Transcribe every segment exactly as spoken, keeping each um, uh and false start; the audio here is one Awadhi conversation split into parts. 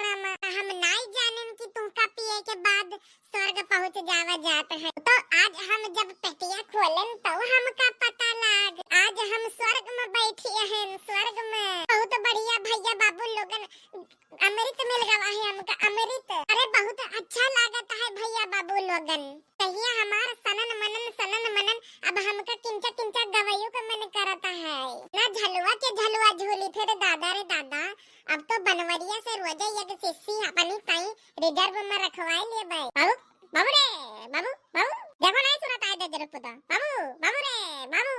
रामा, हम नाई जानेन कि तुमका पिए के बाद स्वर्ग पहुँच जावा जात है। तो आज हम जब पेटिया खोलेन तो हमका पता लाग, आज हम स्वर्ग में बैठी हन, स्वर्ग में। बहुत बढ़िया भैया बाबू लोगन, अमृत मिल गवा है हमका, अमृत। अरे बहुत अच्छा लागत है भैया बाबू लोगन। कहिया हमार सनन मनन, सनन मनन, अब हमका किंचा किंचा गवैयो के मन करत है। ना झलुआ के झलुआ झूली फिर दादा रे दादा, अब तो बनवरिया से रोजे एक शीशी अपनी ताई रिजर्व में रखवाई लेबे। बाबू, बाबू रे, बाबू, बाबू, देखो नहीं सुनत आए दे जरूर पुता। बाबू, बाबू रे, बाबू,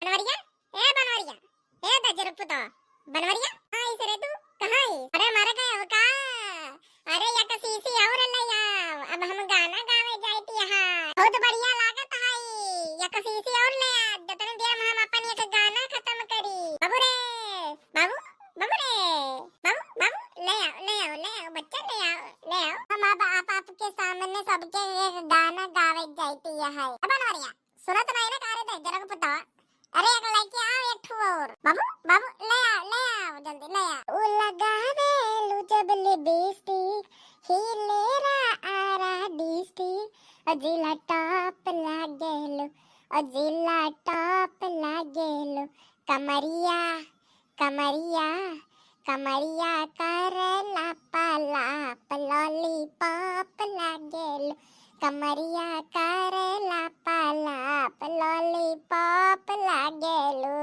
बनवरिया, ए बनवरिया, ए दे जरूर पुता, बनवरिया, हाँ, इस रे तू, कहाँ है? अरे मर गए हो का? अरे एक शीशी और ले आओ, अब हम गाना गावे जाइत यहाँ। बहुत बढ़िया लागत है, एक शीशी और ले आ, जतने देर में हम अपन एक गाना खत्म करी। बाबू रे, बाबू, बाबू रे, बाबू, बाबू, ले आओ, ले आओ, ले आओ, बच्चा, ले आओ, ले आओ। हम अब आप, आपके सामने सबके एक गाना गावे जाइत यहाँ। अब बनवरिया, सुनत नहीं ना, का रे दे जरा के पुतवा। अरे एक लइके आओ, एक ठो और। बाबू, बाबू, ले आओ, ले आओ, जल्दी ले आओ। उ लगावेलु जब लिपस्टिक, हीलेरा आरा डिस्ट्रिक्ट, ओ जिला टॉप लागेलु, ओ जिला टॉप लागेलु। कमरिया, कमरिया, कमरिया करे लापा लाप, लॉलीपॉप लागेलु। कमरिया करे लापा लाप, लॉलीपॉप लागेलु।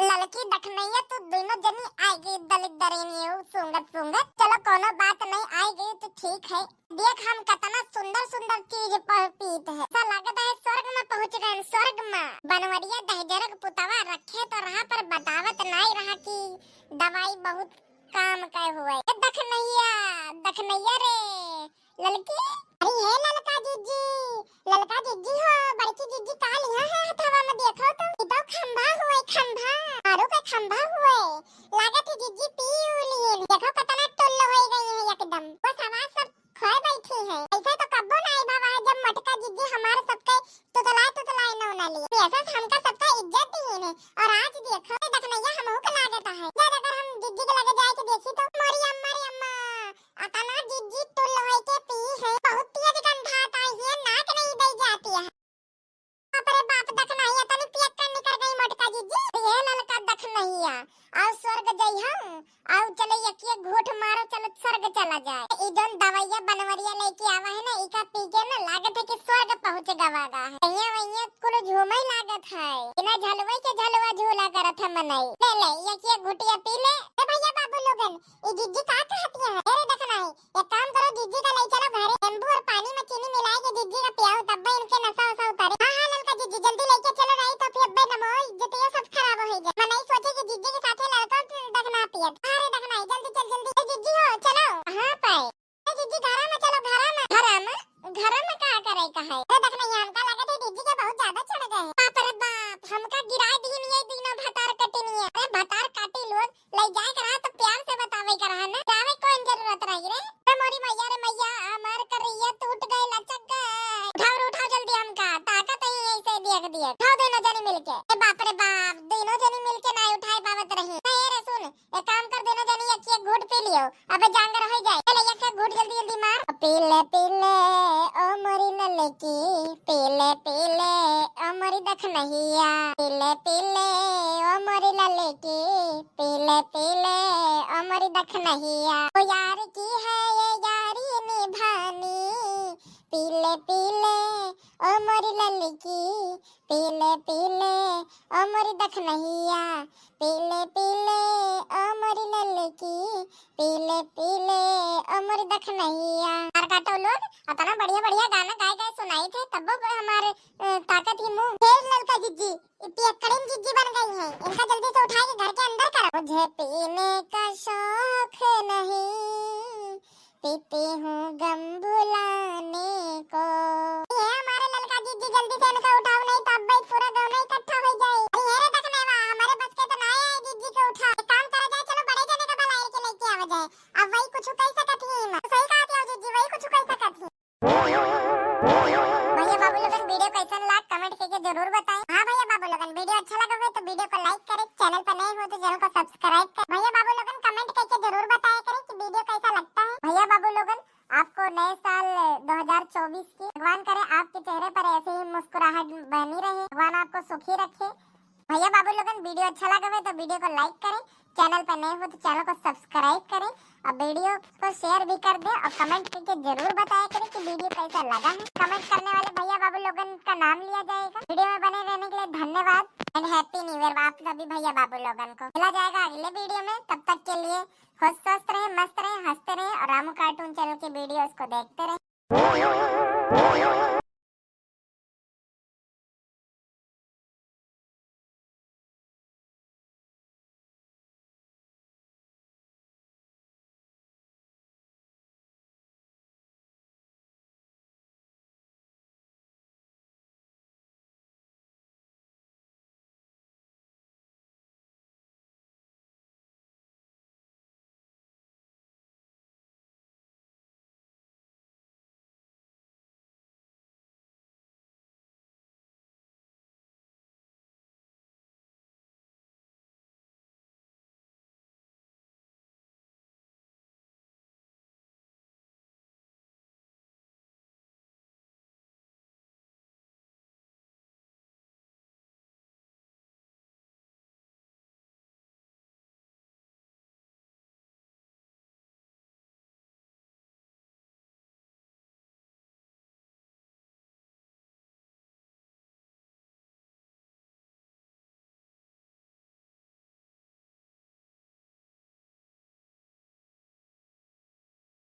ललकी दखनैया, तू दुनो जनी आइ गई दलित दरिनियो सूंघत सूंघत। चलो, कोनो बात नहीं, आइ गई तो ठीक है। देख, हम कतना सुंदर सुंदर चीज प-, पीत है। ऐसा लागत है स्वर्ग में पहुँच गए, स्वर्ग में। बनवरिया दहिजरक पुतवा रखे तो रहा, पर बतावत नहीं रहा कि दवाई बहुत काम के हुए। ए दखनैया, दखनैया रे, ललकी। अरे हे ललका जिज्जी, ललका जिज्जी हो, बड़की जिज्जी का लिहा है हथवा में, देखो तो, ई तो खंभा हुए, खंभा, आरू के खंभा हुए। लागत है जिज्जी पी ऊ लिए, देखो कितना टुल्ल हो गई है एकदम। बस आवाज सब खोए बैठी है। ऐसे तो कब्बो ना आई बाबा है, जब मोटका जिज्जी हमारे सबके तुतलाए तुतलाए नौना लिए। ऐसा से हमका सबका इज्जत दी है। और आज देखो, ए दखनैया हमहू के लागत है। जब अगर हम जिज्जी के लगे जाए के देखी तो, मोरी अम्मा रे अम्मा, अतना जिज्जी टुल्ल होई के पी है, बहुत तेज गंधात आई है, नाक नहीं दई जाती है। बाप रे बाप, दखनैया तनी पियक्कड़ निकर गई मोटका जिज्जी। ये ललका दखनैया, आओ स्वर्ग जइहू, आओ चलो एक एक घूंट मारो, चलो स्वर्ग चला जाए। ई जौन दवाइया बनवरिया लेके आवा है ना, इका पी के ना लागत है कि स्वर्ग पहुँच गवा गा है। यहाँ वहाँ कुल झूमे लागत है, बिना झलुए के झलुआ झूला करत है मनई। ले ले, एक एक घुटिया पी ले। ए भैया बाबू लोगन, ई जिज्जी का कहती है? अरे दखनैया, एक काम करो, जिज्जी का ले चलो घरे, नींबू और पानी में चीनी मिलाए के जिज्जी का पियाओ, तब इनके नशा वशा उतरे। हाँ, हाँ, ललका जिज्जी, जल्दी लेके चलो, नहीं तो फिर अब्बे नमो इज्जतिया सब खराब हो जाए। मनई सोचे कि जिज्जी के साथे लड़का तो दखना पियत। अरे दखनैया, जल्दी चल, जल्दी। ए जिज्जी हो, चलो। हाँ, पाए। ए जिज्जी, घरा में चलो, घरा में। घरा में? घरा में का करे का है? अरे दखनैया, हमका लगत है जिज्जी के बहुत ज्यादा चढ़ गए। बाप रे बाप, हमका गिरा दी ये तीनों भतार कटिनिया। अरे भतार काटी लोग, ले जाए के रहा तो प्यार से बतावे के रहा ना, जावे कौन जरूरत रही रे। अरे मोरी मैया रे मैया, हमार करैया टूट गए, लचक गए। उठाओ रे, उठाओ जल्दी हमका, ताकत ही ऐसे देख दिए। उठाओ दोनों जनी मिलके। ए बाप रे बाप, दोनों जनी मिलके ना उठाए पावत रही। ए रे सुन, एक काम कर, दोनों जनी एक एक घूंट पी लियो, अबे जांगर हो जाए। चले एक एक घूंट जल्दी जल्दी मार। पी ले पी ले ओ मोरी ललकी, पी ले पी ले ओ मोरी दखनैया, पी ले पी ले ओ मोरी ललकी, पी ले पी ले ओ मोरी दखनैया। ओ यार की है ये यारी निभानी, पी ले पी ले ओ मोरी ललकी, पी ले पी ले ओ मोरी दखनैया, पी ले पी ले ओ मोरी ललकी, पी ले पी ले ओ मोरी दखनैया। यार काटो लोग, इतना बढ़िया बढ़िया गाना गाए गाए सुनाई थे, तब वो हमारे, अ, ताकत ही मुंह। ढेर ललका जिज्जी, ई पियक्कड़िन जिज्जी बन गई है, इनका जल्दी से उठा के घर के अंदर करो। मुझे पीने का शौक नहीं, पीती हूँ गम भुलाने को। ये हमारे ललका जिज्जी, जल्दी से इनका उठाओ, नहीं तो अब भाई पूरा गाँव में इकट्ठा हो जाए। अरे ये रे दखनैया, हमारे बस के तो ना है जिज्जी के उठा। एक काम करा जाए, चलो बड़े जने का बुलाए के लेके आवा जाए। अब वही कुछ कह सकत ही ना। सही कहा थी जिज्जी, वही कुछ कह सकत ही। भैया बाबू लोगन, वीडियो कैसन लाग, कमेंट करके जरूर बताएं। हाँ भैया बाबू लोगन, वीडियो अच्छा लगा हुआ तो वीडियो को लाइक करें, चैनल पर नए हो तो चैनल को सब्सक्राइब करें। भैया बाबू लोगन, कमेंट करके जरूर बताया करें कि वीडियो कैसा लगता है। बीस की। भगवान करे आपके चेहरे पर ऐसे ही मुस्कुराहट बनी रहे, भगवान आपको सुखी रखे। भैया बाबू लोगन, वीडियो अच्छा लगा हुए तो वीडियो को लाइक करें, चैनल पर नए हो तो चैनल को सब्सक्राइब करें और वीडियो को शेयर भी कर दें और कमेंट करके जरूर बताया करें कि वीडियो कैसा लगा है। कमेंट करने वाले भैया बाबू लोगन का नाम लिया जाएगा। वीडियो में बने रहने के लिए धन्यवाद and Happy New Year आप सभी भैया बाबू लोगन को। मिला जाएगा अगले वीडियो में, तब तक के लिए खुश स्वस्थ रहे, मस्त रहे, हंसते रहे और रामू कार्टून चैनल की वीडियोस को देखते